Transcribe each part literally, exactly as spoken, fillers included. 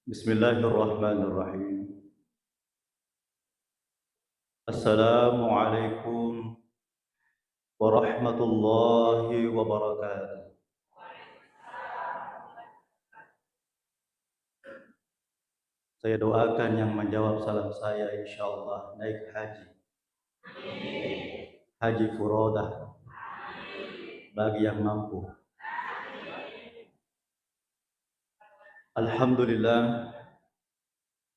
Bismillahirrahmanirrahim. Assalamualaikum warahmatullahi wabarakatuh. Saya doakan yang menjawab salam saya, insya Allah, naik haji. Haji furoda bagi yang mampu. Alhamdulillah.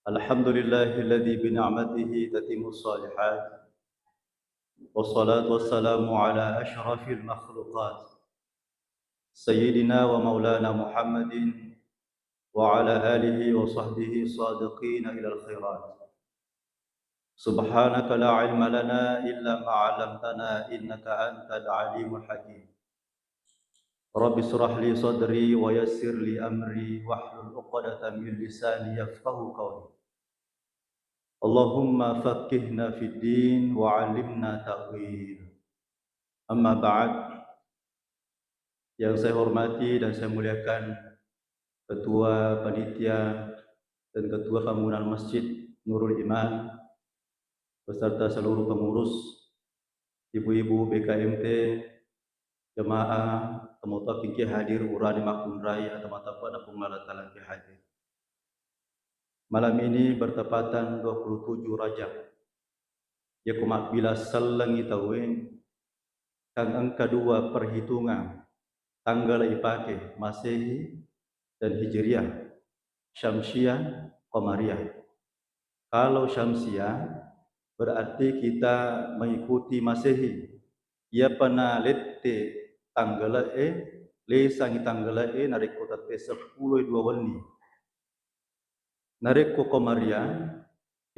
Alhamdulillahilladzi bi ni'matihi tatimmus shalihat. Wassalatu wassalamu ala asyrafil makhluqat, Sayyidina wa maulana Muhammadin wa ala alihi wa sahbihi sadiqina ilal khairat. Subhanaka la ilma lana illa ma 'allamtana innaka antal alimul hakim. Rabbi shrah li sadri wa yassir li amri wahlul 'uqdatam min lisani yafqahu qawli. Allahumma faqqihna fid din wa 'allimna ta'wil. Amma ba'd. Yang saya hormati dan saya muliakan Ketua Panitia dan Ketua Pembangunan Masjid Nurul Iman beserta seluruh pengurus, ibu-ibu B K M T, jemaah, tomatoa engka hadir, urane makkunrai, atau matappa'na Puang Allah Taala engka hadir. Malam ini bertepatan dua puluh tujuh Rajab. Yako mabbila sellengi tauwe, kan engka dua perhitungan tanggala ipake, Masehi dan Hijriah, Syamsiah, Qamariyah. Kalau Syamsiah, berarti kita mengikuti Masehi. Iyapa nalette tanggale'e, lesangi tanggale'e narekko tette seppulo dua wenni. Narekko Qamariyah,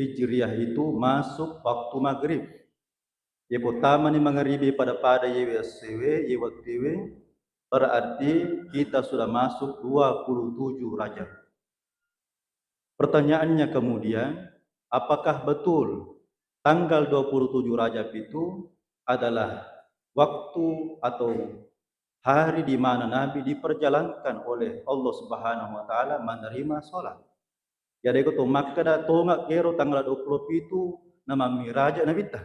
Hijriah itu masuk waktu maghrib. Yako tamani mangaribi pada-pada yewe essewe, ye wettuewe, berarti kita sudah masuk dua puluh tujuh Rajab. Pertanyaannya kemudian, apakah betul tanggal dua puluh tujuh Rajab itu adalah waktu atau hari di mana Nabi diperjalankan oleh Allah Subhanahu wa Ta'ala menerima sholat. Jadi, ko to makkeda tonga kero tanggal dua puluh pitu na mammiraja Nabitta.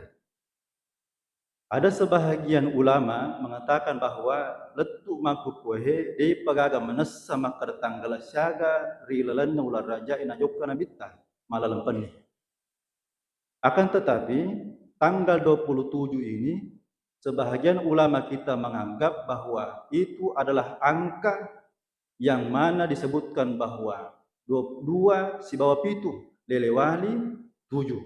Ada sebahagian ulama mengatakan bahwa lettu makkukkuae depa gaga manessa makkeda tanggal siaga ri lalenna uleng Rajae najokka Nabitta, malalempenni. Akan tetapi, tanggal dua puluh tujuh ini, sebahagian ulama kita menganggap bahwa itu adalah angka yang mana disebutkan bahwa dua, dua sibawa pitu, lelewali tujuh.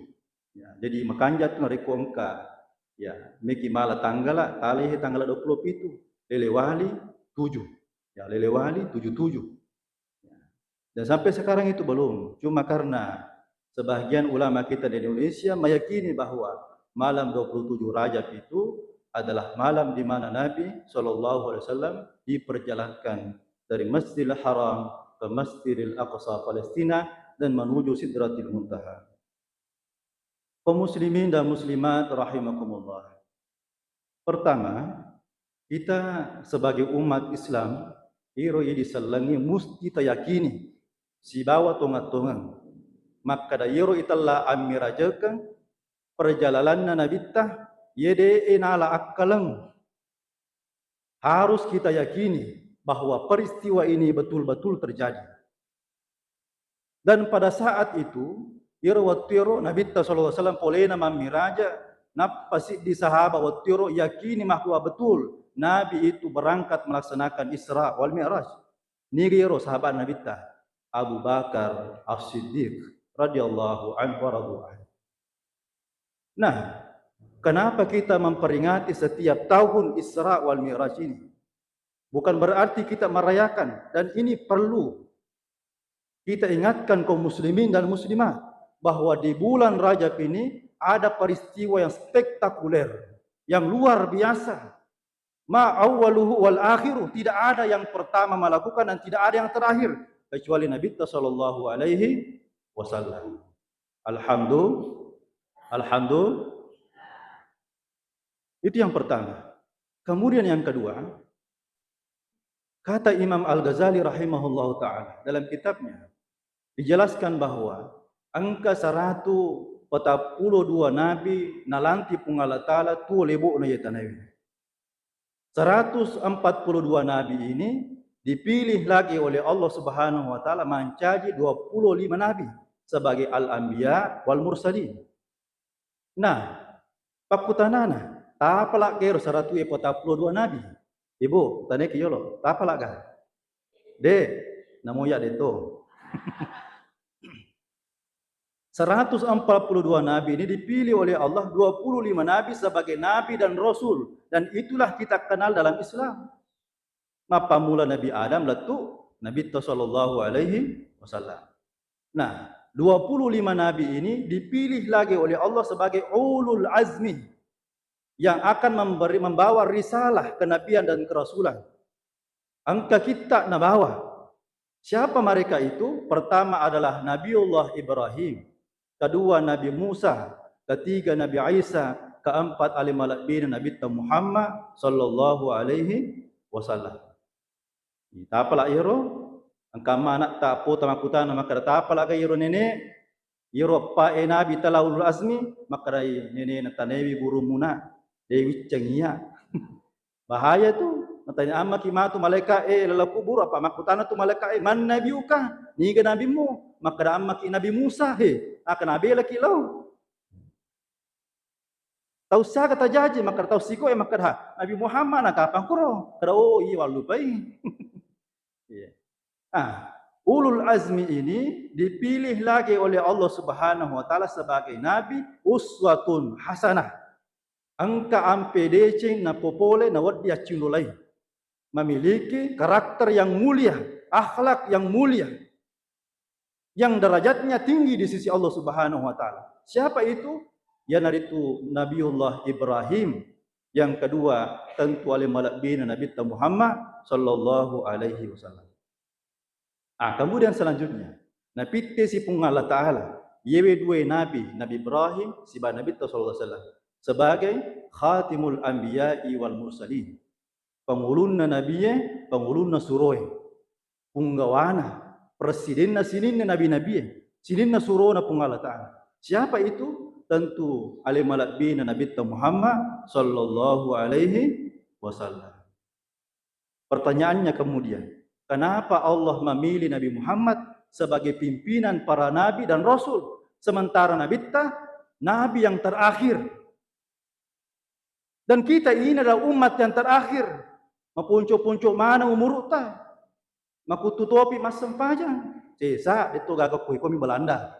Ya, jadi makanja tu narekko engka, ya, meki mala tanggala, talehe tanggala dua puluh pitu, lelewali tujuh. Ya, lelewali tujuh tujuh. Ya. Dan sampai sekarang itu belum. Cuma karena sebahagian ulama kita di Indonesia meyakini bahwa malam dua puluh tujuh Rajab itu adalah malam di mana Nabi Shallallahu Alaihi Wasallam diperjalankan dari Masjidil Haram ke Masjidil Aqsa Palestina dan menuju Sidratil Muntaha. Kaum muslimin dan muslimat rahimakumullah. Pertama, kita sebagai umat Islam, iro idi sellengi musti tayakini sibawa tonga-tongeng makkeda iyaro itella ammirajakeng perjalalanna Nabitta, ye de'e nala akkaleng. Harus kita yakini bahwa peristiwa ini betul-betul terjadi. Dan pada saat itu, iyaro wettuero Nabitta sallallahu alaihi wasallam polena mammiraja, nappa siddi sahaba wettuero yakini makkua betul Nabi itu berangkat melaksanakan Isra wal Mi'raj. Niga iyaro sahabat Nabitta? Abu Bakar As-Siddiq radhiyallahu anhu wa radhu anhu. Nah, kenapa kita memperingati setiap tahun Isra wal Mi'raj ini? Bukan berarti kita merayakan, dan ini perlu kita ingatkan kaum muslimin dan muslimat bahwa di bulan Rajab ini ada peristiwa yang spektakuler, yang luar biasa. Ma awwaluhu wal akhiru, tidak ada yang pertama melakukan dan tidak ada yang terakhir kecuali Nabi sallallahu alaihi wasallam. Alhamdulillah. Alhamdulillah. Itu yang pertama. Kemudian yang kedua, kata Imam Al-Ghazali rahimahullahu taala dalam kitabnya, dijelaskan bahwa engka saratu patappulo dua nabi nalanti Puang Allah Ta'ala tuo lebo'na iye tanaewe. Seratus empat puluh dua nabi ini dipilih lagi oleh Allah Subhanahu wa Ta'ala mancaji dua puluh lima nabi sebagai al-anbiya wal mursalin. Nah, pakkutanana, tapala' ga ero saratu e patappulo dua nabi? Ibu, taneki yolo, tapala' ga? De', namo iya de' to. Seratus empat puluh dua nabi ini dipilih oleh Allah, dua puluh lima nabi sebagai nabi dan rasul, dan itulah kita kenal dalam Islam. Mappammula Nabi Adam lettu Nabitta sallallahu alaihi wasallam. Nah, dua puluh lima nabi ini dipilih lagi oleh Allah sebagai ulul azmi yang akan memberi, membawa risalah kenabian dan kerasulan. Engka kitta nabawa. Siapa mereka itu? Pertama adalah Nabiullah Ibrahim, kedua Nabi Musa, ketiga Nabi Isa, keempat ale malebbina Nabitta Muhammad sallallahu alaihi wasallam. Tapala' iyaro, engka amma ana'ta appota makkutana makkeda, "Tapala' ga iyaro nene', iyaro eppa e nabi tala ulul azmi?" Makkedai nenena, "Tanewi gurumuna, de' wiccengi iya." Bahaya tu. Natanya ammaki matu malaika e lalang kuburu, apa makkutana tu malaika e, "Man nabiyuka?" Niga nabimmu? Makkeda ammaki Nabi Musa. He, aka nabelaki lao. Tau siaga tajaji? Makkeda tau sikoe, makkeda, "Ha, Nabi Muhammad." Na kapang kuro? Kada, "Oh iya, wallupai." Iya. Ah, ulul azmi ini dipilih lagi oleh Allah Subhanahu wa Ta'ala sebagai nabi uswatun hasanah. Engka ampe deceng napopole nawedding accinrolai. Memiliki karakter yang mulia, akhlak yang mulia, yang derajatnya tinggi di sisi Allah Subhanahu wa Ta'ala. Siapa itu? Iyanaritu Nabiullah Ibrahim. Yang kedua, tentu ale malebbina Nabitta Muhammad sallallahu alaihi wasallam. Ah, kemudian selanjutnya, napittesi Puang Allah Ta'ala iyewe dua nabi, Nabi Ibrahim sibawa Nabitta sallallahu alaihi wasallam, sebagai khatimul anbiya'i wal mursalin. Pangulunna nabie, pangulunna suroe, punggawana, presidenna sininna nabi-nabie, sininna surona Puang Allah Ta'ala. Siapa itu? Tentu ale malebbina Nabitta Muhammad sallallahu alaihi wasallam. Pertanyaannya kemudian, kenapa Allah memilih Nabi Muhammad sebagai pimpinan para nabi dan rasul, sementara Nabitta nabi yang terakhir? Dan kita ini adalah umat yang terakhir. Mapunco-punco mana umurta? Makuttu topi massempajang? Sesa, de' to gaga koi, komi Belanda.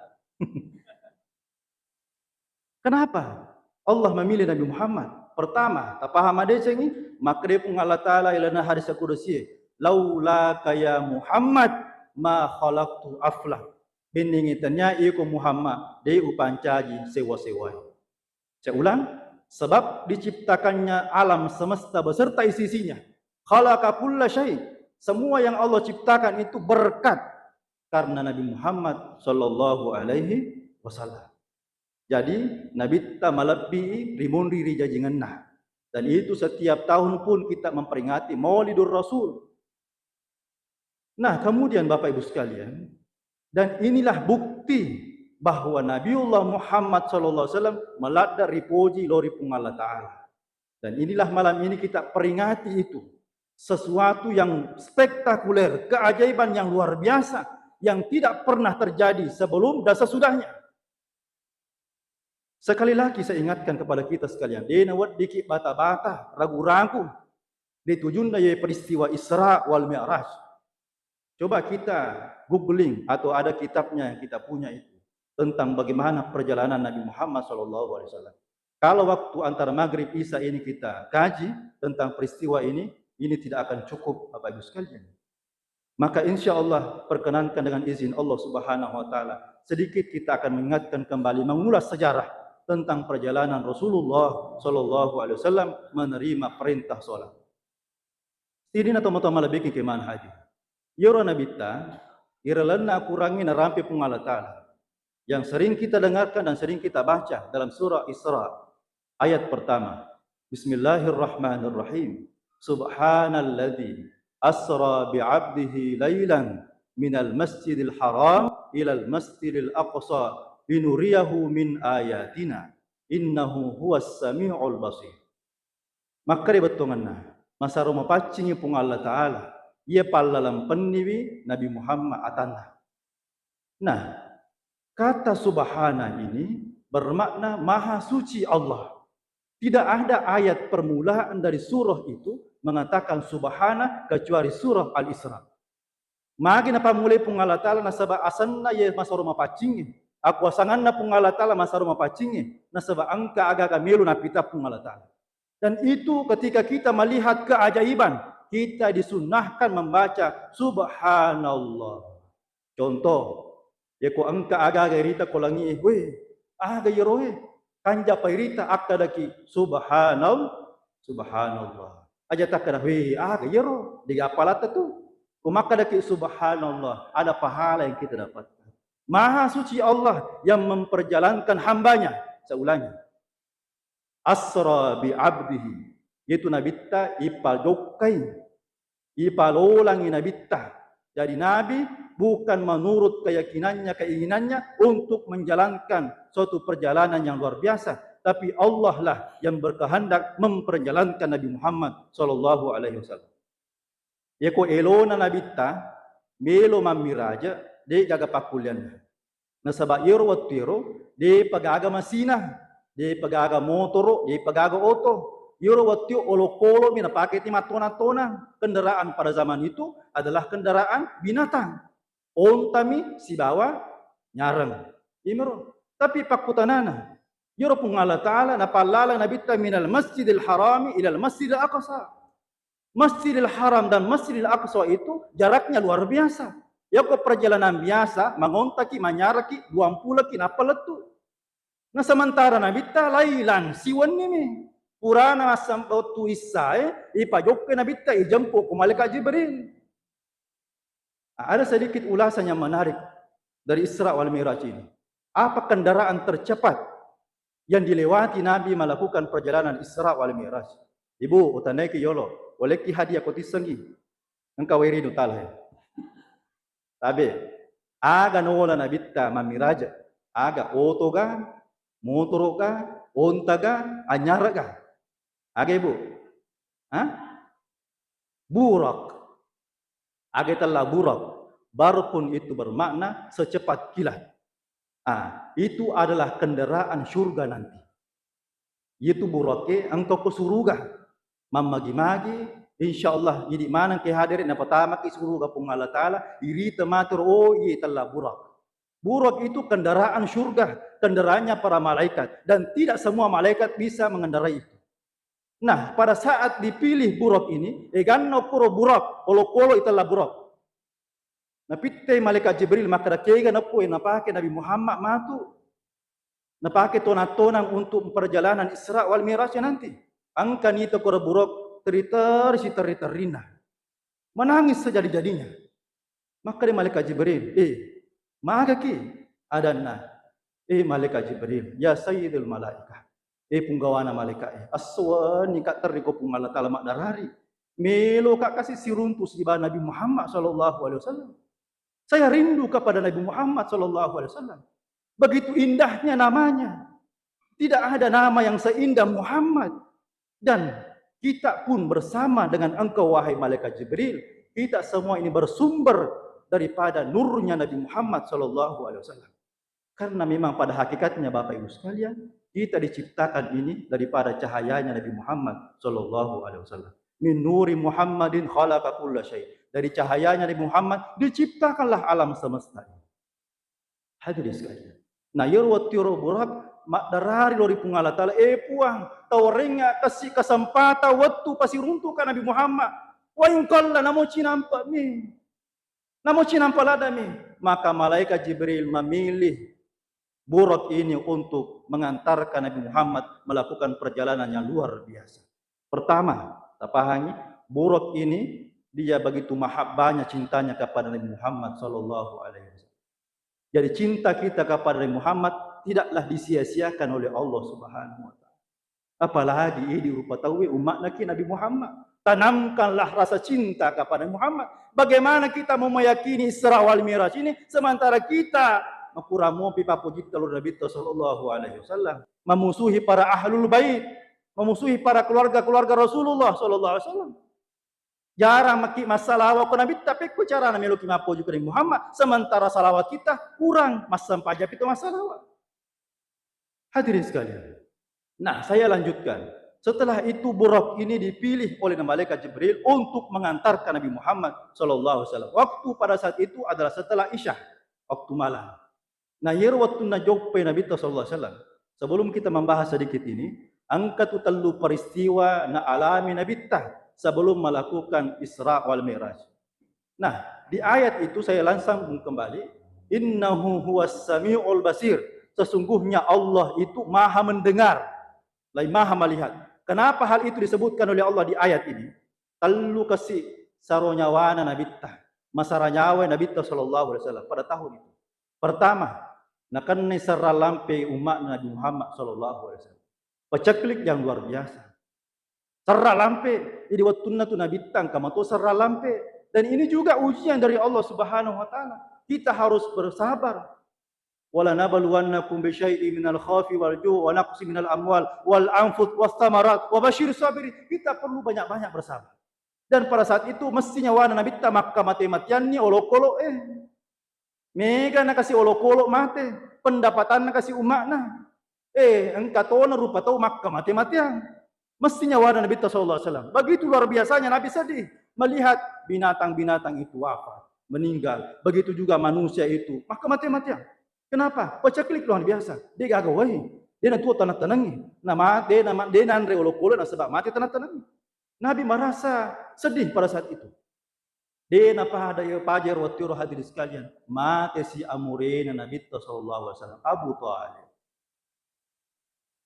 Kenapa Allah memilih Nabi Muhammad? Pertama, tapaham madecengi, makkeda Puang Allah Ta'ala ilalenna hadis kudusie, "Laulaka ya Muhammad ma khalaqtu aflah." Bennengngi tania iko Muhammad, de' upancaji sewa-sewae. Saya ulang, sebab diciptakannya alam semesta beserta isi-isinya. Khalaqa kulla syai. Semua yang Allah ciptakan itu berkat karena Nabi Muhammad sallallahu alaihi wasallam. Jadi, Nabitta malebbi rimunri rijajingenna. Dan itu setiap tahun pun kita memperingati Maulidur Rasul. Nah, kemudian Bapak Ibu sekalian, dan inilah bukti bahwa Nabiullah Muhammad sallallahu alaihi wasallam maladda ripoji lao ri Puang Allah Ta'ala. Dan inilah malam ini kita peringati itu. Sesuatu yang spektakuler, keajaiban yang luar biasa, yang tidak pernah terjadi sebelum dan sesudahnya. Sekali lagi saya ingatkan kepada kita sekalian, de' naweddikki bata-bata, ragu-ragu ri tujunna ye peristiwa Isra wal Mi'raj. Coba kita googling atau ada kitabnya yang kita punya itu tentang bagaimana perjalanan Nabi Muhammad sallallahu alaihi wasallam. Kalau waktu antara maghrib isya ini kita kaji tentang peristiwa ini, ini tidak akan cukup, Bapak Ibu sekalian. Maka insya Allah, perkenankan dengan izin Allah Subhanahu wa Ta'ala, sedikit kita akan mengingatkan kembali, mengulas sejarah tentang perjalanan Rasulullah sallallahu alaihi wasallam menerima perintah sholat. Sininna tomatoa malebbi'e engkae maneng hadir. Iyaro Nabitta, ri lalenna Akorangnge narampe Puang Allah Ta'ala, yang sering kita dengarkan dan sering kita baca dalam surah Isra, ayat pertama. Bismillahirrahmanirrahim. Subhanalladzi asra bi'abdihi lailan minal masjidil haram ilal masjidil aqsa linuriyahu min ayatina innahu huwas samiul basir. Makkeda bettuangenna, masaro mapaccingi Puang Allah Ta'ala, iya pallalempenniwi Nabi Muhammad atanna. Nah, kata subhana ini bermakna maha suci Allah. Tidak ada ayat permulaan dari surah itu mengatakan subhana kecuali surah Al-Isra. Magi napammulai Puang Allah Ta'ala nasaba asenna iya masaro mapaccingi. Akuasanganna Puang Allah Ta'ala masaro mapaccingi. Nasaba engka aga-aga melo napita Puang Allah Ta'ala. Dan itu ketika kita melihat keajaiban, kita disunnahkan membaca subhanallah. Contoh, yako engka aga-aga irita ko langi'e, "Weh, aga iyaro e?" Kanjapa irita akkadaki subhanal-, subhanallah. Aja takkada, "Weh, aga iyaro?" Dega apalatta tu. Ko makkadaki subhanallah, ada pahala yang kita dapatkan. Maha suci Allah yang memperjalankan hambanya. Saya ulangi. Asra bi abdihi, yaitu nabitta ipajokkai, ipalolangi nabitta. Jadi nabi bukan menurut keyakinannya, keinginannya untuk menjalankan suatu perjalanan yang luar biasa, tapi Allah lah yang berkehendak memperjalankan Nabi Muhammad sallallahu alaihi wasallam. Yako elona nabitta melo mammiraja, de gaga pakkullianna. Nasaba iyaro wettu iyaro, depa gaga masina, depa gaga motoro, depa gaga oto. Iyaro wettu olokolomi napake ti mattona-tona. Kendaraan pada zaman itu adalah kendaraan binatang. Ontami sibawa nyareng. Imaro. Tapi pakkutanana, iyaro Puang Allah Ta'ala napallalang nabitta minal masjidil harami ilal masjidil aqsa. Masjidil Haram dan Masjidil Aqsa itu jaraknya luar biasa. Yako perjalanan biasa, mangontaki, manyaraki, duampulo ki nappa lettu. Nah, sementara nabitta lailan, siwenni mi. Purana massempattu issae, ipajokkai nabitta, ijempo ko malaikat Jibril. Ada sedikit ulasan yang menarik dari Isra wal Mi'raj ini. Apa kendaraan tercepat yang dilewati Nabi melakukan perjalanan Isra wal Mi'raj? Ibu, utanaiki yolo, oleki hadiah ko tissengi. Engka wae ri nutala. Tabe, aga nola nabitta mammiraja? Aga oto ga, motoro ga, onta ga, anyara ga? Aga, Ibu? Hah? Burak. Aga itella burak? Barqun itu bermakna secepat kilat. Ah, itu adalah kendaraan surga nanti. Itu burake engka ko suruga. Mammagi-magi, insyaallah idi maneng ke hadere napatamaki suruga Puang Allah Ta'ala, irita matero, oh, iya itella burak. Burak itu kendaraan surga, kendaraannya para malaikat, dan tidak semua malaikat bisa mengendarai itu. Nah, pada saat dipilih burak ini, eganna pura burak, olokolo itella burak. Napitte malaikat Jibril, makkeda, kega nappo napake Nabi Muhammad matu? Napake tonang-tonang untuk perjalanan Isra wal Mi'raj nanti. Engka nita koro burak teri-teri si teri-terina. Menangis sejadi-jadinya. Makkeda malaikat Jibril, "Eh, magaki?" Adanna, "Eh, malaikat Jibril, ya sayyidul malaikah, eh, punggawana malaikat, eh, assuwani ka terri ko Puang Allah Ta'ala maddarari. Melo ka kasi siruntu siba Nabi Muhammad sallallahu alaihi wasallam. Saya rindu kepada Nabi Muhammad sallallahu alaihi wasallam. Begitu indahnya namanya. Tidak ada nama yang seindah Muhammad." Dan kita pun bersama dengan engkau, wahai malaikat Jibril, kita semua ini bersumber daripada nurnya Nabi Muhammad sallallahu alaihi wasallam. Karena memang pada hakikatnya, Bapak Ibu sekalian, kita diciptakan ini daripada cahayanya Nabi Muhammad sallallahu alaihi wasallam. "Min nuri Muhammadin khalaqa kulla syai." Dari cahayanya Nabi Muhammad diciptakanlah alam semesta ini. Hadirin sekalian. Nah, iyaro wettu iyaro burak maddarari lao ri Puang Allah Ta'ala, "Eh Puang, tawarengnga kasi kesempatan wettu pasiruntuka Nabi Muhammad. Wa in qalla, namo cinampa mi. Namo cinampa ladda mi." Maka malaikat Jibril memilih burak ini untuk mengantarkan Nabi Muhammad melakukan perjalanan yang luar biasa. Pertama, tapahangi, burak ini dia begitu mahabbahnya, cintanya kepada Nabi Muhammad sallallahu alaihi wasallam. Jadi cinta kita kepada Nabi Muhammad tidaklah disia-siakan oleh Allah Subhanahu wa Ta'ala. Apalagi idi rupa tauwe umma'na ki Nabi Muhammad. Tanamkanlah rasa cinta kepada Muhammad. Bagaimana kita mau meyakini Isra wal Mi'raj ini sementara kita makurang mopi pappojitta lao ri Nabitta sallallahu alaihi wasallam, memusuhi para ahlul bait, memusuhi para keluarga-keluarga Rasulullah sallallahu alaihi wasallam. Jarang maki massalawa ko Nabitta, pekko carana meloki mappoji ko Nabi Muhammad, sementara salawat kita kurang, massempajang pito massalawa. Hadirin sekalian. Nah, saya lanjutkan. Setelah itu Buraq ini dipilih oleh malaikat Jibril untuk mengantarkan Nabi Muhammad sallallahu alaihi wasallam. Waktu pada saat itu adalah setelah Isya, waktu malam. Nah, iyaro wettunna joppai Nabitta sallallahu alaihi wasallam, sebelum kita membahas sedikit ini, engka tu tellu peristiwa naalami Nabitta sebelum melakukan Isra wal Mi'raj. Nah, di ayat itu saya langsung kembali, "Innahu huwas sami'ul basir." Sesungguhnya Allah itu Maha Mendengar, lain Maha Melihat. Kenapa hal itu disebutkan oleh Allah di ayat ini? Tellu kasi saro nyawana Nabitta, masara nyawa Nabitta sallallahu alaihi wasallam pada tahun itu. Pertama, nakennai serrang lampe umma'na Nabi Muhammad sallallahu alaihi wasallam. Paceklik yang luar biasa. Serrang lampe, jadi wettunna tu Nabitta engka mato serrang lampe. Dan ini juga ujian dari Allah Subhanahu wa Ta'ala. Kita harus bersabar. "Wala nabluwannakum bi syai'in minal khaufi wal ju'i wa naqsin minal amwal wal anfus was samarat wa basyir sabirin." Kita perlu banyak-banyak bersabar. Dan pada saat itu mesti nyawana Nabitta makka mate-mateanni olokolo, eh. Mega nakasi olokolo mate, pendapatanna kasi umma'na. Eh, engka tona rupa tau makka mate-mateang. Mesti nyawana Nabitta sallallahu alaihi wasallam. Begitu luar biasanya Nabi sedih melihat binatang-binatang itu wafat, meninggal. Begitu juga manusia itu makka mate-mateang. Kenapa? Paceklik luar biasa. De gaga wai. De natuo taneng-tanengi. Na mate, na ma-, de nanre olokolo nasaba mate taneng-tanengi. Nabi merasa sedih pada saat itu. De napada iya pajero wettu ero, hadirin sekalian, mate si amurena Nabitta sallallahu alaihi wasallam, Abu Thalib.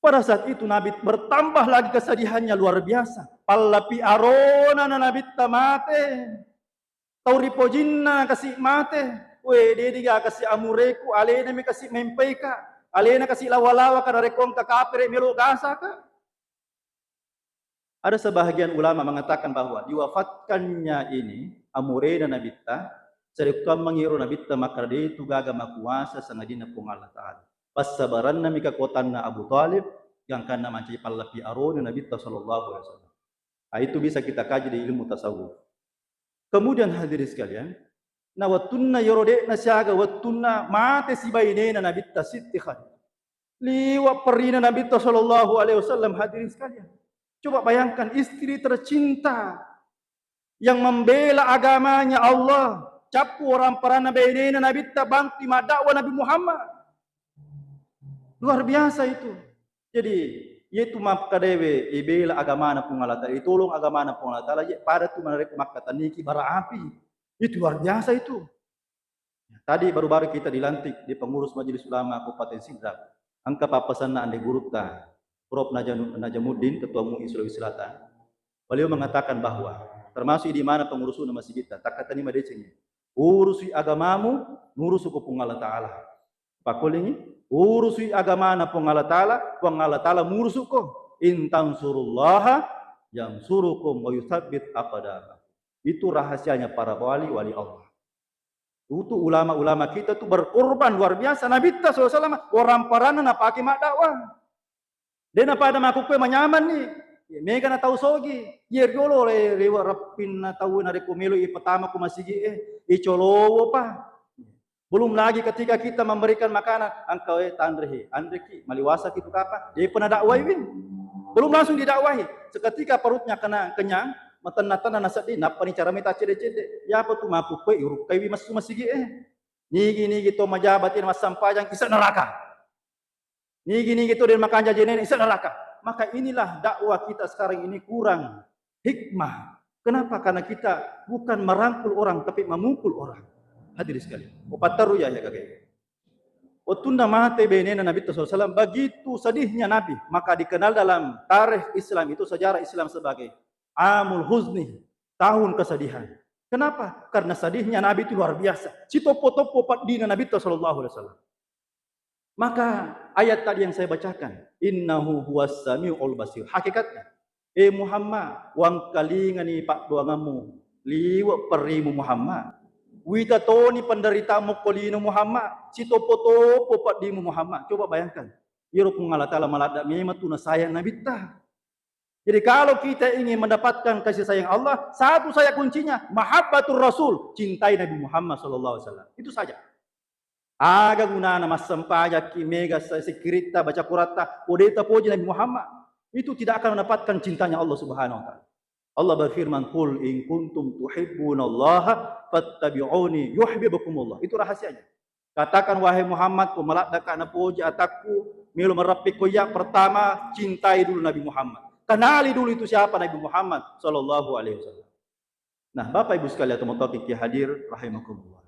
Pada saat itu Nabi bertambah lagi kesedihannya luar biasa. Pallapi arona na Nabitta mate. Tau ripojinna kasi mate. We, de diga kasi amureku, alena mi kasi mempeka. Alena kasi lawa-lawa ka narekko engka kapere melo gasaka. Ada sebahagian ulama mengatakan bahwa diwafatkannya ini amurena Nabitta, sarekkuammengngi ero Nabitta makkeda de tu gaga makuasa sangadinna Puang Allah Ta'ala. Passabarannami kekuatanna Abu Thalib, gangkanna mancaji pallapi arona Nabitta sallallahu alaihi wasallam. Ah, itu bisa kita kaji di ilmu tasawuf. Kemudian hadirin sekalian, na wettunna iyaro de'na siaga wettunna mate sibainena Nabitta Sitti Khadijah. Liwa perrina Nabitta sallallahu alaihi wasallam, hadirin sekalian. Coba bayangkan istri tercinta yang membela agamanya Allah, cappu orang paranna bainena Nabitta, bantu maddakwah Nabi Muhammad. Luar biasa itu. Jadi, iyatu makkedaewe ibela agamana Puang Allah Ta'ala, itolong agamana Puang Allah Ta'ala, je pada tu narekko makkatanniki bara api. Itu luar biasa itu. Tadi baru-baru kita dilantik di pengurus Majelis Ulama Kabupaten Sidrap. Engka pappasenna Ande Gurutta, Prof Najanu-, Najamuddin, Ketua MUI Sulawesi Selatan. Beliau mengatakan bahwa termasuk di mana pengurusuna masigitta, takkatani madecengi. Urusi agamamu, nurusuko Puang Allah Ta'ala. Pakkulingi, urusi agamana Puang Allah Ta'ala, Puang Allah Ta'ala murusuko. In tansurullaha yansurukum wa yutsabbit aqdamakum. Itu rahasianya para wali-wali Allah. Itu ulama-ulama kita tu berkorban luar biasa. Nabitta sallallahu alaihi wasallam orang paranna napake maddakwah. De napada makkukkue manyamanni. Ye, mega na tau sogi. Ye riolo le, rewa reppinna tau narekko melo ipatama ko masigi e, icolowo pa. Belum lagi ketika kita memberikan makanan, engka e tanre he, anreki, maliwasa ki tu kapang, de pa nadakwai wi. Belum langsung didakwahi. Seketika perutnya kena kenyang, matenna-tenna naseddi, nappa ni cara mita cedde-cedde. Yapa tu makkukkue irukkaiwi massu masigi e. Nigi-nigi to majabat ini massampajang isa neraka. Nigi-nigi to de makanja jenene isa neraka. Maka inilah dakwah kita sekarang ini kurang hikmah. Kenapa? Karena kita bukan merangkul orang, tapi memukul orang. Hadirin sekalian, upatteru ya, ya, gagai. Wettunna mate benena Nabitta sallallahu alaihi wasallam, begitu sedihnya Nabi, maka dikenal dalam tarikh Islam itu, sejarah Islam sebagai Amul Huzni, tahun kesedihan. Kenapa? Karena sedihnya Nabi itu luar biasa. Sitoppo-toppo peddina Nabitta sallallahu alaihi wasallam. Maka ayat tadi yang saya bacakan, "Innahu huwas samiul basir." Hakikatnya, "E Muhammad, wangkalingani paddoangammu, liwe' perrimu Muhammad. Wita toni penderitamu ko lino Muhammad, sitopo-topo peddimu Muhammad." Coba bayangkan, iyaro Puang Allah Ta'ala maladde' memang tu nasayang Nabitta. Jadi kalau kita ingin mendapatkan kasih sayang Allah, satu saja kuncinya, mahabbatur Rasul, cintai Nabi Muhammad sallallahu alaihi wasallam. Itu saja. Aga gunana massempajakki, mega sa-, sikkiritta, baca Quratta, ko de' tapoji Nabi Muhammad, itu tidak akan mendapatkan cintanya Allah Subhanahu wa Ta'ala. Allah berfirman, "Qul in kuntum tuhibbunallaha fattabi'uni yuhibbukumullah." Itu rahasianya. Katakan, wahai Muhammad, ko maladdeka napoji atakku, melo mareppi ko iya, pertama, cintai dulu Nabi Muhammad. Kenali dulu itu siapa Nabi Muhammad sallallahu alaihi wasallam. Nah, Bapak Ibu sekalian, atau mutafik hadir rahimakumullah.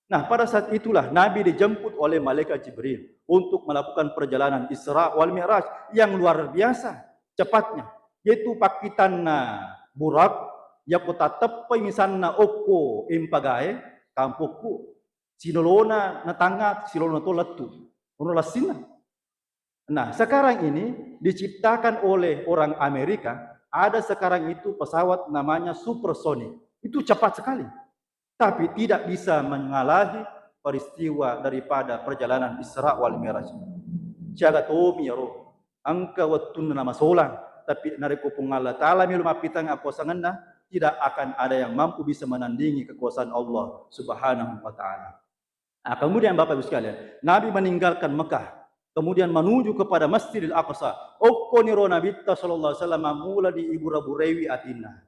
Nah, pada saat itulah Nabi dijemput oleh malaikat Jibril untuk melakukan perjalanan Isra wal Mi'raj yang luar biasa cepatnya, yaitu pakkitanna Burak, yako tatteppai misanna okko empagae, kampokku, sinolona natangnga, sinolona to lettu, ono lassinna. Nah, sekarang ini diciptakan oleh orang Amerika, ada sekarang itu pesawat namanya supersonic. Itu cepat sekali. Tapi tidak bisa mengalahi peristiwa daripada perjalanan Isra wal Mi'raj. Siaga tomi iyaro, engka wettunna namasolang, tapi narekko Puang Allah Ta'ala melo mappitang akuasangenna, tidak akan ada yang mampu bisa menandingi kekuasaan Allah Subhanahu wa Ta'ala. Nah, kemudian Bapak Ibu sekalian, Nabi meninggalkan Mekah, kemudian menuju kepada Masjidil Aqsa. Okkoniro Nabitta sallallahu alaihi wasallam mula diibura-buraiwi atinna.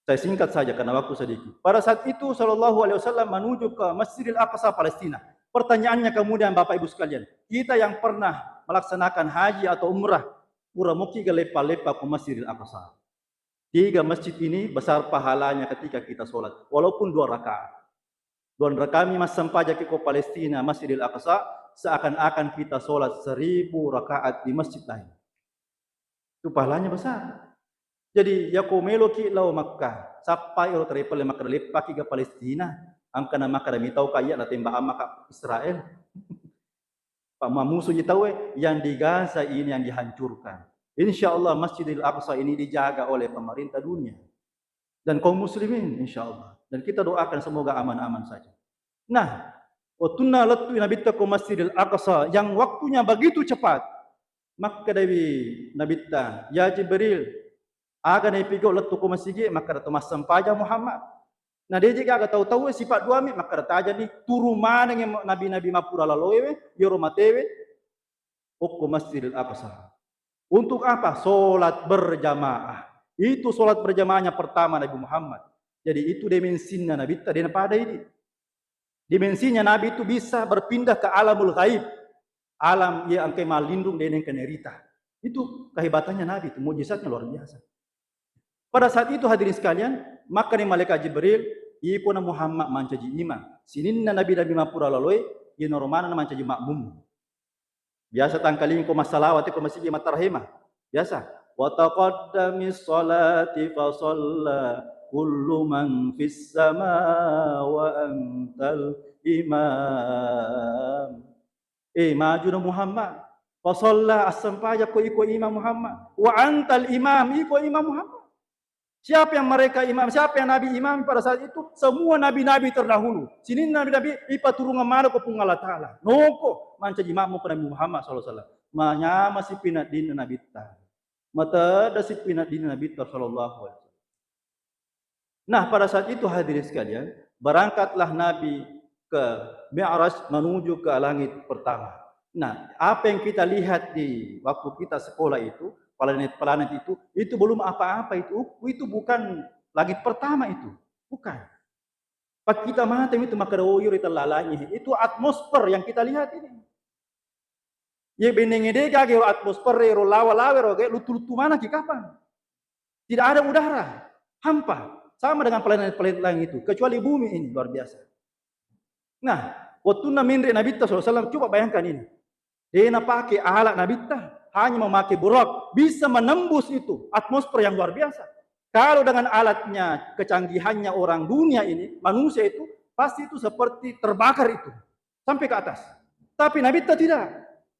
Saya singkat saja karena waktu sedikit. Pada saat itu sallallahu alaihi wasallam menuju ke Masjidil Aqsa Palestina. Pertanyaannya kemudian Bapak Ibu sekalian, kita yang pernah melaksanakan haji atau umrah, pura moki ga leppa-leppa ko Masjidil Aqsa. Tiga masjid ini besar pahalanya ketika kita sholat, walaupun dua rakaat. Dua rakaat mi massempajaki ko Palestina, Masjidil Aqsa, seakan-akan kita sholat seribu rakaat di masjid lain. Itu pahalanya besar. Jadi, yako meloki lao Makkah, sappai ero tarepelle makkeda leppaki ga Palestina, angkana makkeda mitau kaya natembak maka Israel. Pak, mamusuji tauwe, yang di Gaza ini yang dihancurkan. Insya Allah Masjidil Aqsa ini dijaga oleh pemerintah dunia dan kaum muslimin, insya Allah. Dan kita doakan semoga aman-aman saja. Nah, wettunna lettu Nabitta ko Masjidil Aqsa yang waktunya begitu cepat, makkedawi Nabitta, "Ya Jibril, aga naipigau lettu ko masigi?" Makkeda to, "Massempajang Muhammad." Na deje gaga tau-tauwe sipa duami, makkeda tajani, turung manengngi nabi-nabi mappura laloewe, yoro matewe, okko Masjidil Aqsa. Untuk apa? Sholat berjamaah. Itu sholat berjamaahnya pertama Nabi Muhammad. Jadi itu dimensinna Nabitta dena pada ini. Dimensinya Nabi itu bisa berpindah ke alamul ghaib. Alam iya engka malindung dena engka nerita. Itu kehebatannya Nabi itu, mujizatnya luar biasa. Pada saat itu hadirin sekalian, makkani malaikat Jibril, "Iko na Muhammad mancaji imang. Sininna nabi-nabi mappura laloe, iyanaro maneng na mancaji makmum." Biasa tangkalinga ko massalawat ko masigi mattarahema. Biasa. "Wa taqaddamis salati fa shalla kullu man fis sama wa antal imam." Eh, maju na Muhammad. Fa shalla, assempajang ko iko imam Muhammad. Wa antal imam, iko imam Muhammad. Siapa yang mereka imam? Siapa yang Nabi imam pada saat itu? Semua nabi-nabi terdahulu. Sininna nabi-nabi ipaturungang maneng ko Puang Allah Ta'ala. Noko mancaji makmum ko Nabi Muhammad sallallahu alaihi wasallam. Manyameng si pinaddinna Nabitta. Matedde si pinaddinna Nabitta sallallahu alaihi wasallam. Nah, pada saat itu hadirin sekalian, berangkatlah Nabi ke Mi'raj menuju ke langit pertama. Nah, apa yang kita lihat di waktu kita sekolah itu, planet-planet itu, itu belum apa-apa itu, itu bukan langit pertama itu, bukan. Pak kita mata itu maka doyo di telalanya, itu atmosfer yang kita lihat ini. Ye benenge de gaga ero atmosfer ero lawa-lawa ero gaga luttu-luttu manaki kapang. Tidak ada udara, hampa. Sama dengan planet-planet lain itu, kecuali bumi ini luar biasa. Nah, wettunna menre Nabitta sallallahu alaihi wasallam, coba bayangkan ini. De napake alat Nabitta, hanya memakai buraq, bisa menembus itu, atmosfer yang luar biasa. Kalau dengan alatnya, kecanggihannya orang dunia ini, manusia itu, pasti itu seperti terbakar itu, sampai ke atas. Tapi Nabitta tidak.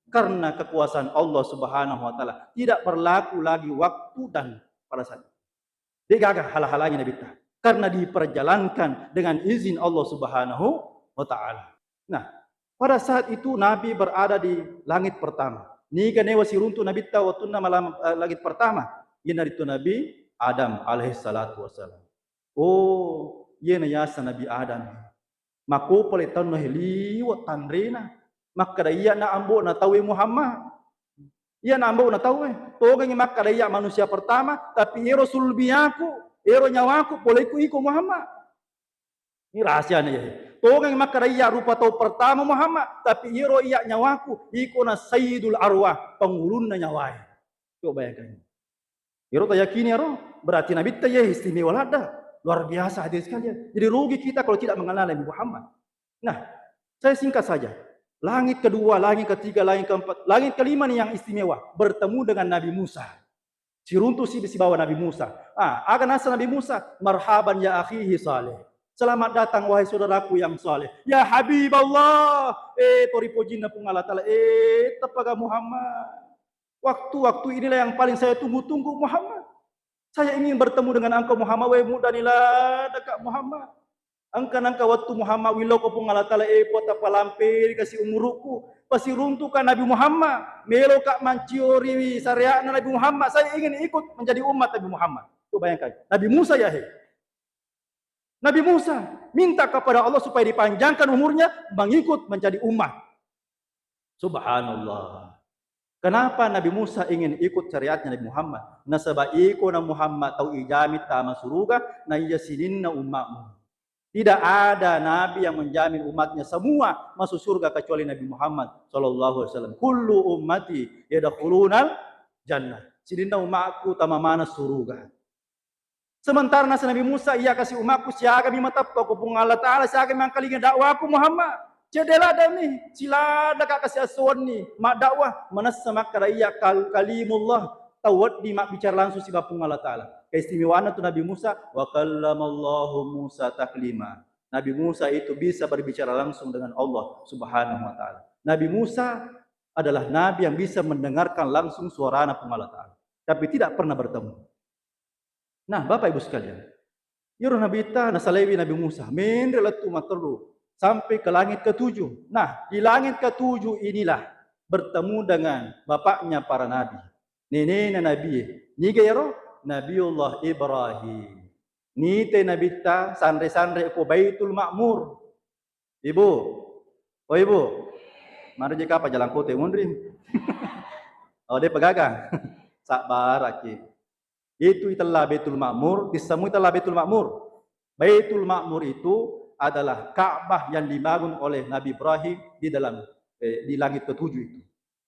karena kekuasaan Allah Subhanahu wa Ta'ala. Tidak berlaku lagi waktu dan pada saat itu. De'gaga hala-halangi Nabitta. Karena diperjalankan dengan izin Allah Subhanahu wa Ta'ala. Nah, pada saat itu Nabi berada di langit pertama. Niga newa siruntu Nabitta wattunna malam, eh, langit pertama? Iyanaritu Nabi Adam alaihi salatu wassalam. Oh, iyena yaseng Nabi Adam. Makko pale taunna he liwe' tanrena. Makkeda, "Iyana ambo'na tauwe Muhammad. Iyana ambo'na tauwe. Togengngi makkeda iya manusia pertama, tapi ero sulbiyaku, ero nyawaku pole iko, iko Muhammad." Ini rahasiana ya. Togengngi makkeda iya rupa tau pertama Muhammad, tapi ero iya nyawaku, iko na sayyidul arwah, pengulunna nyawae. Coba bayangkan. Ero tayakini ero, berarti Nabitta iye istimewa ladda. Luar biasa hadirin sekalian. Jadi rugi kita kalau tidak mengenal Nabi Muhammad. Nah, saya singkat saja. Langit kedua, langit ketiga, langit keempat, langit kelima nih yang istimewa. Bertemu dengan Nabi Musa. Siruntu si sibawa Nabi Musa. Ah, aga nasa Nabi Musa? "Marhaban ya akhihi Saleh. Selamat datang wahai saudaraku yang saleh. Ya Habiballah." Eh, tori pojinna Puang Allah Ta'ala. Eh, tepaga Muhammad. Waktu-waktu inilah yang paling saya tunggu-tunggu, Muhammad. Saya ingin bertemu dengan engkau, Muhammad. Weh, muda nila dekat, Muhammad. Engka nangka waktu Muhammad wiloko Puang Allah Ta'ala, eh, Puang, tapalamperi kasi umurukku. Pasiruntuka Nabi Muhammad. Meloka manciori syariatna Nabi Muhammad. Saya ingin ikut menjadi umat Nabi Muhammad. Tuh bayangkan. Nabi Musa ya, he. Nabi Musa minta kepada Allah supaya dipanjangkan umurnya mengikut menjadi umat. Subhanallah. Kenapa Nabi Musa ingin ikut syariatnya Nabi Muhammad? Nasaba iko na Muhammad tau ijami tama suruga, na iya sininna umatmu. Tidak ada nabi yang menjamin umatnya semua masuk surga kecuali Nabi Muhammad sallallahu alaihi wasallam. "Kullu ummati yadkhulunal jannah." Sininna umatku tama mana suruga. Sementara nasa Nabi Musa, iya kasi umakku, siagami mateppa ko Puang Allah Ta'ala, siagami mangkalinga dakwaku Muhammad. Cedde ladani, siladaka kasi assoanni maddakwah, manessa makkada iya kal-, kalimullah, tau wedding mabbicara langsung siba Puang Allah Ta'ala. Keistimewaanna tu Nabi Musa, "Wa kallamallahu Musa taklima." Nabi Musa itu bisa berbicara langsung dengan Allah Subhanahu wa Ta'ala. Nabi Musa adalah nabi yang bisa mendengarkan langsung suarana Puang Allah Ta'ala, tapi tidak pernah bertemu. Nah, Bapak Ibu sekalian, iyaro Nabitta nasalaiwi Nabi Musa, menre lettu matteru sampai ke langit ketujuh. Nah, di langit ketujuh inilah bertemu dengan bapaknya para nabi, nenena Nabi. Niga iyaro? Nabiullah Ibrahim. Nite Nabitta sanre-sanre ko Baitul Ma'mur. Ibu, oh Ibu, mari je kapa jalan kote munri. Oh, de pegaga. Sabbaraki. Itu itella Baitul Ma'mur, dissemmu itella Baitul Ma'mur. Baitul Ma'mur itu adalah Ka'bah yang dibangun oleh Nabi Ibrahim di dalam, eh, di langit ketujuh itu.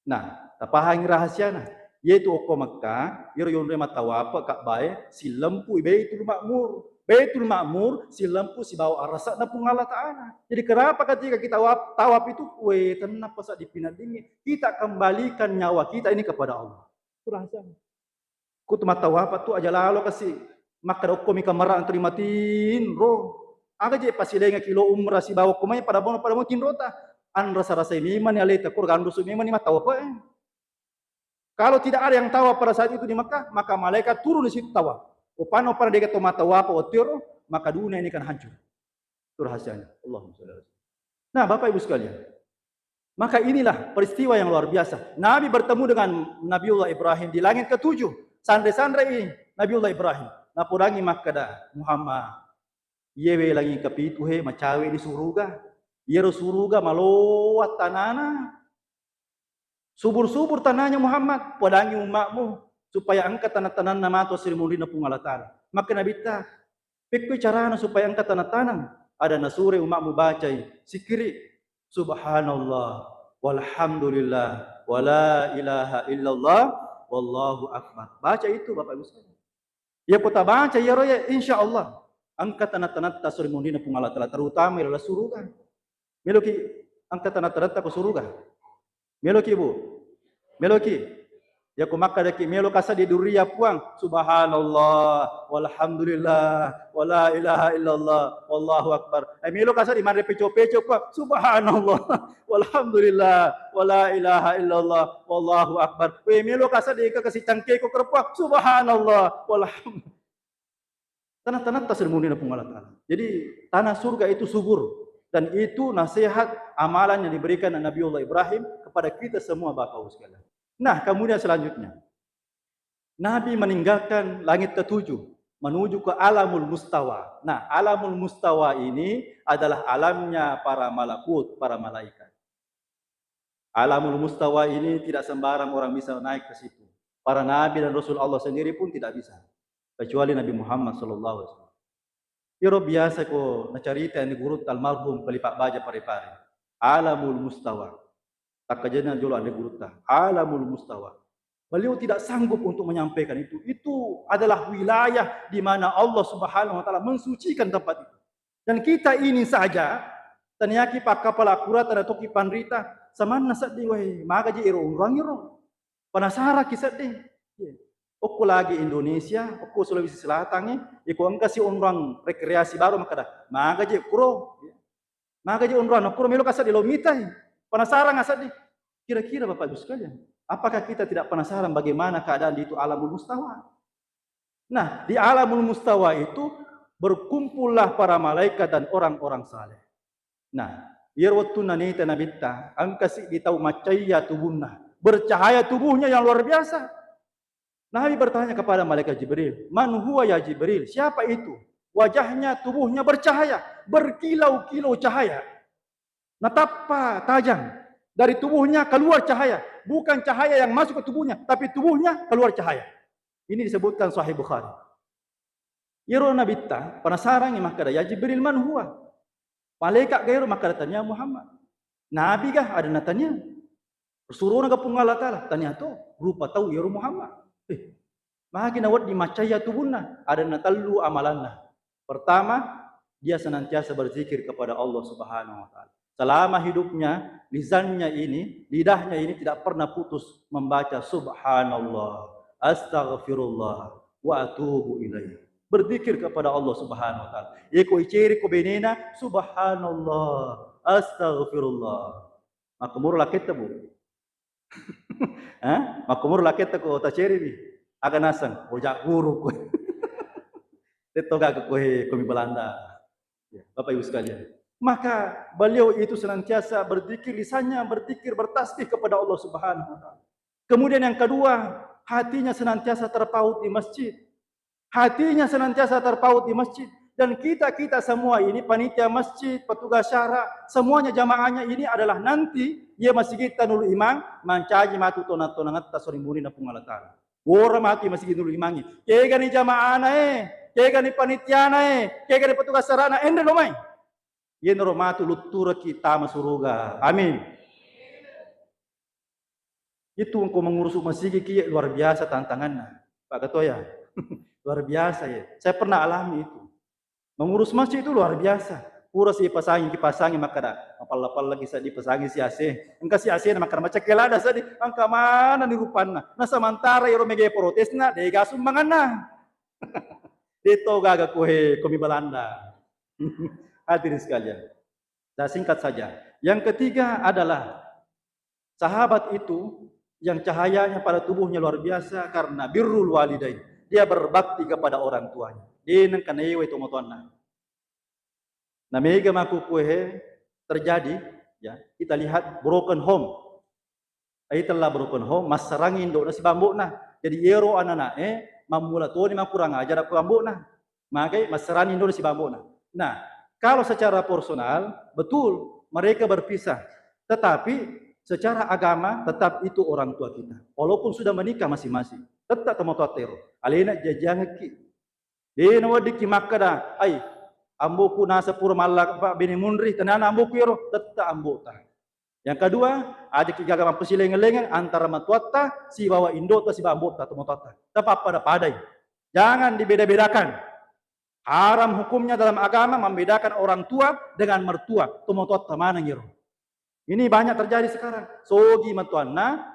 Nah, tapahangi rahasiana. Yaitu okko Mekka, iyaro yonroi mattawapa Ka'bae, sillempu i Baitul Ma'mur. Baitul Ma'mur sillempu sibawa arasakna Puang Allah Ta'ala. Jadi kenapa ketika kita wap-, tawaf itu, we, tenna pasa dipineddingi, kita kembalikan nyawa kita ini kepada Allah. Itu rahasiana. Ku tu mattawapa tu aja lalo kasi makkada okko mi kamera terima tinro. Aga je pasilenga kilo umrah sibawa okko mai pada bono, pada bono tinrota. Anrasa-rasai memang ni aleta, kur gandusu memang ni mattawapa, eh. Kalau tidak ada yang tawaf pada saat itu di Mekah, maka malaikat turun di situ tawaf. Upana-upana deka to mattawapa watiro, maka dunia ini kan hancur. Itu rahasianya. Allahumma sholli ala sayyidina. Nah, Bapak Ibu sekalian, maka inilah peristiwa yang luar biasa. Nabi bertemu dengan Nabiullah Ibrahim di langit ketujuh. Sanre-sanre i Nabiullah Ibrahim. Napodangi makkada, Muhammad, iyewe langit kepitu he, macawe ni suruga. Iyaro suruga maloa tanana. Subur-subur tanahnya Muhammad, podangi umatmu supaya engka tanah-tanahna matu sri munrinna Puang Allah Ta'ala. Maka Nabitta, pekkoi carana supaya engka tanah-tanah? Ada nasure umatmu bacai, sikiri, "Subhanallah, walhamdulillah, wala ilaha illallah, wallahu akbar." Baca itu, Bapak Ibu sekalian. Iya ko tabaca iyaro ya, insya Allah engka tanah-tanahta sri munrinna Puang Allah Ta'ala, terutama ri laleng suruga. Meloki engka tanah-tanahta ko suruga? Meloki, Bu? Meloki? Yako makkadaki melo kasadi duriya Puang, subhanallah, walhamdulillah, wala ilaha illallah, wallahu akbar. Eh, melo kasadi manre peco-peco Puang, subhanallah, walhamdulillah, wala ilaha illallah, wallahu akbar. We melo kasadi ka kasi cangkeko ker Puang, subhanallah, walhamdulillah. Tanah-tanah tasir munina Puang Allah Ta'ala. Jadi tanah surga itu subur. Dan itu nasihat amalan yang diberikan Nabiullah Ibrahim kepada kita semua Bapak Ibu sekalian. Nah, kemudian selanjutnya, Nabi meninggalkan langit ketujuh, menuju ke alamul mustawa. Nah, alamul mustawa ini adalah alamnya para malakut, para malaikat. Alamul mustawa ini tidak sembarang orang bisa naik ke situ. Para nabi dan rasul Allah sendiri pun tidak bisa, kecuali Nabi Muhammad sallallahu alaihi wasallam. Iro biasa ko nacarita ni gurutta almarhum Khalifah Baja Pare-Pare. Alamul mustawa. Takkajenna jolo anre gurutta. Alamul mustawa. Beliau tidak sanggup untuk menyampaikan itu. Itu adalah wilayah di mana Allah Subhanahu wa Ta'ala mensucikan tempat itu. Dan kita ini saja, taniaki pakkapala akurata natoki panrita, samanna sedding, weh, magaji ero onroang ero. Penasaran ki sedding. Iya. Okko lagi Indonesia, okko Sulawesi Selatan, eh, iko engka si onroang rekreasi baru makkada, magaji kuro. Iya. Magaji onroang kuro melo ka sedding lo mitai. Penasaran nga sedding. Kira-kira Bapak Ibu sekalian, apakah kita tidak penasaran bagaimana keadaan di itu alamul mustawa? Nah, di alamul mustawa itu berkumpullah para malaikat dan orang-orang saleh. Nah, iyaro wettunna nita Nabitta, engka siddi tau maccahaya tubunna, bercahaya tubuhnya yang luar biasa. Nabi bertanya kepada malaikat Jibril, "Man huwa ya Jibril? Siapa itu?" Wajahnya, tubuhnya bercahaya, berkilau-kilau cahaya. Natappa tajang. Dari tubuhnya keluar cahaya. Bukan cahaya yang masuk ke tubuhnya, tapi tubuhnya keluar cahaya. Ini disebutkan Sahih Bukhari. Iyaro Nabitta penasarangngi makkada, "Ya Jibril, man huwa?" Malaika gairo makkada, "Tania Muhammad." Nabi ga? Adanna tania. Surona ga Puang Allah Ta'ala? Tania to. Rupa tau iyaro Muhammad. Eh, magi nawedding maccahaya tubunna? Adanna tellu amalanna. Pertama, dia senantiasa berzikir kepada Allah Subhanahu wa Ta'ala. Selama hidupnya, lisannya ini, lidahnya ini tidak pernah putus membaca subhanallah, astaghfirullah, wa atubu ilaih. Berzikir kepada Allah Subhanahu wa Ta'ala. Iko iceri ko benena, subhanallah, astaghfirullah. Makkumuro laketta, Bu? Hah? Makkumuro laketta ko taceriwi? Aga naseng, oja guru ko. Tetto gaga koe komi Belanda. Ya, Bapak Ibu sekalian. Maka beliau itu senantiasa berzikir, lisannya berzikir, bertasbih kepada Allah Subhanahu wa Ta'ala. Kemudian yang kedua, hatinya senantiasa terpaut di masjid. Hatinya senantiasa terpaut di masjid. Dan kita-kita semua ini, panitia masjid, petugas syara, semuanya jamaahnya ini adalah nanti iya masigitta Nurul Imang mancaji matu tona-tonangetta sorimbunina Puang Allah Ta'ala. Wora matu iya masigi Nurul Imangnge. Kegani jamaahna e, kegani panitiana e, kegani petugas sarana, enre lo mai. Iyenaro matu lutturaki tama suruga. Amin. Itu engko mengurusu masigi ki luar biasa tantanganna. Pak Ketua ya. Luar biasa ya. Saya pernah alami itu. Mengurus masjid itu luar biasa. Pura si pasangi, kipasangi makkada, mapalla-palla ki seddi pasangi si A C. Engka si A C na makkada, macakke lada seddi, engka mana ni rupanna. Nah, sementara iro mega protesna, dega sumbanganna. Deto gaga koe komi Belanda. Hadirin sekalian. Saya singkat saja. Yang ketiga adalah sahabat itu yang cahayanya pada tubuhnya luar biasa karena birrul walidain. Dia berbakti kepada orang tuanya. Dia nengka newai tomatoanna. Nah, mega makkukue terjadi, ya, kita lihat broken home. Itella broken home, massarangi indo'na sibawa ambo'na. Jadi, iyaro anana'e mammula toni makurang ajar ko ambo'na. Magai massarangi indo'na sibawa ambo'na. Nah, kalau secara personal, betul, mereka berpisah. Tetapi, secara agama, tetap itu orang tua kita. Walaupun sudah menikah masing-masing. Tetap tomatoatta ero. Alena jajiangekki. De naweddikki makkeda, "Ai, amboku naseng pura malla-, pa-, bene munri, tenana amboku ero," tette ambo'ta. Yang kedua, ajaki gaga mappasilaingeng-laingeng antara matuatta sibawa indo'ta sibawa ambo'ta, tomatoatta. Tapappada-padai. Jangan dibeda-bedakan. Haram hukumnya dalam agama membedakan orang tua dengan mertua, tomatoatta maneng ero. Ini banyak terjadi sekarang. Sogi matuanna,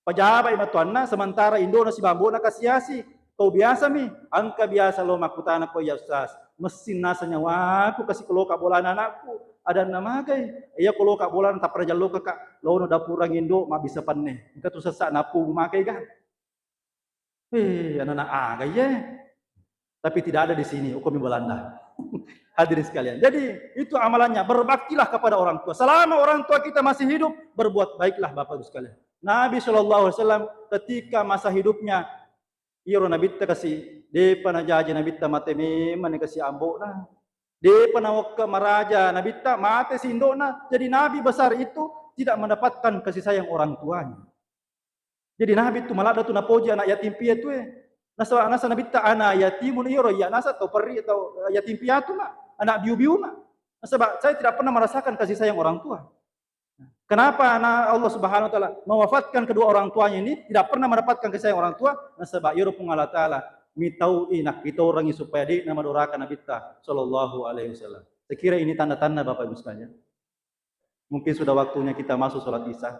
Pajaba'i matuanna, sementara indona sibawa ambo'na kasi-asi. Tau biasa mi, engka biasa lao makkutana ko, "Iya Ustaz, messing naseng nyawaku kasi ko loka bolana anakku." Adanna, "Magai?" "Iya ko loka bolana tappa najalloka ka, laono dapurang indo mabbissa penne. Engka tu sessa nappu magai ga." Eh, anak-anak aga iye. Tapi tidak ada di sini, hukum Belanda. Hadirin sekalian. Jadi, itu amalannya, berbaktilah kepada orang tua. Selama orang tua kita masih hidup, berbuat baiklah Bapak Ibu sekalian. Nabi Shallallahu Alaihi Wasallam ketika masa hidupnya, iyaro Nabitta kasi, depa najaji Nabitta mate memang kasi ambo'na. Depa nawekka maraja Nabitta, mate si indo'na. Jadi Nabi besar itu tidak mendapatkan kasih sayang orang tuanya. Jadi Nabi tu maladda tu napoji anak yatim piatu e. Nasaba nasa Nabitta, "Ana yatimun," iyaro iya nasa tau perri atau yatim piatu ma, anak biu-biu ma. Nasaba saya tidak pernah merasakan kasih sayang orang tua. Kenapa na Allah Subhanahu wa Ta'ala mewafatkan kedua orang tuanya ini, tidak pernah mendapatkan kasih sayang orang tua? Nasaba iyaro Puang Allah Ta'ala mitau'i, nakkitorangi supaya de'na madoraka Nabitta Shallallahu Alaihi Wasallam. Saya kira ini tanda-tanda, Bapak Ibu sekalian. Mungkin sudah waktunya kita masuk sholat Isya.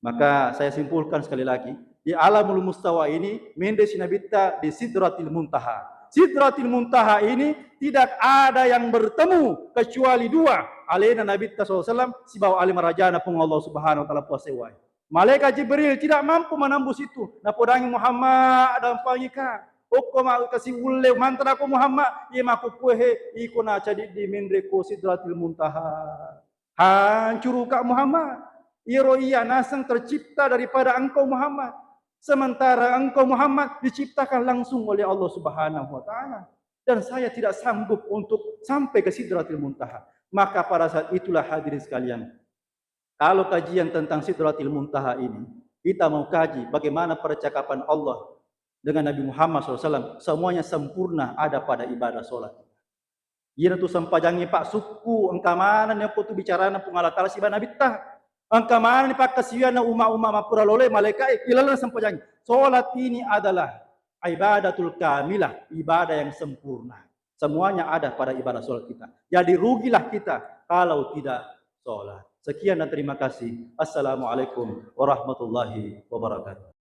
Maka saya simpulkan sekali lagi, di Alamul Mustawa ini, menre si Nabitta di Sidratil Muntaha. Sidratil Muntaha ini tidak ada yang bertemu kecuali dua, alena Nabitta sallallahu alaihi wasallam sibawa ale marajana Puang Allah Subhanahu wa Ta'ala puassewai. Malaikat Jibril tidak mampu menembus itu. Napodangi, "Muhammad, dampangika. Okko ma kasi ulle mantarako Muhammad, iye makkukkuehe, iko nacadiddi menre ko Sidratil Muntaha." Hancuruka Muhammad. Iyaro iya naseng tercipta daripada engkau Muhammad. Sementara engkau Muhammad diciptakan langsung oleh Allah Subhanahu wa Ta'ala. Dan saya tidak sanggup untuk sampai ke Sidratil Muntaha. Maka pada saat itulah, hadirin sekalian, kalau kajian tentang Sidratil Muntaha ini, kita mau kaji bagaimana percakapan Allah dengan Nabi Muhammad sallallahu alaihi wasallam, semuanya sempurna ada pada ibadah sholat. Iyanatu sempajangnge, Pak, sukku, engka manenni okko tu bicarana Puang Allah Ta'ala sibawa Nabitta. Engka manenni pakkasiwianna umma-umma mappura loloi malaika'e ilaleng sempajangnge. Sholat ini adalah ibadatul kamilah, ibadah yang sempurna. Semuanya ada pada ibadah sholat kita. Jadi rugilah kita kalau tidak sholat. Sekian dan terima kasih. Assalamualaikum warahmatullahi wabarakatuh.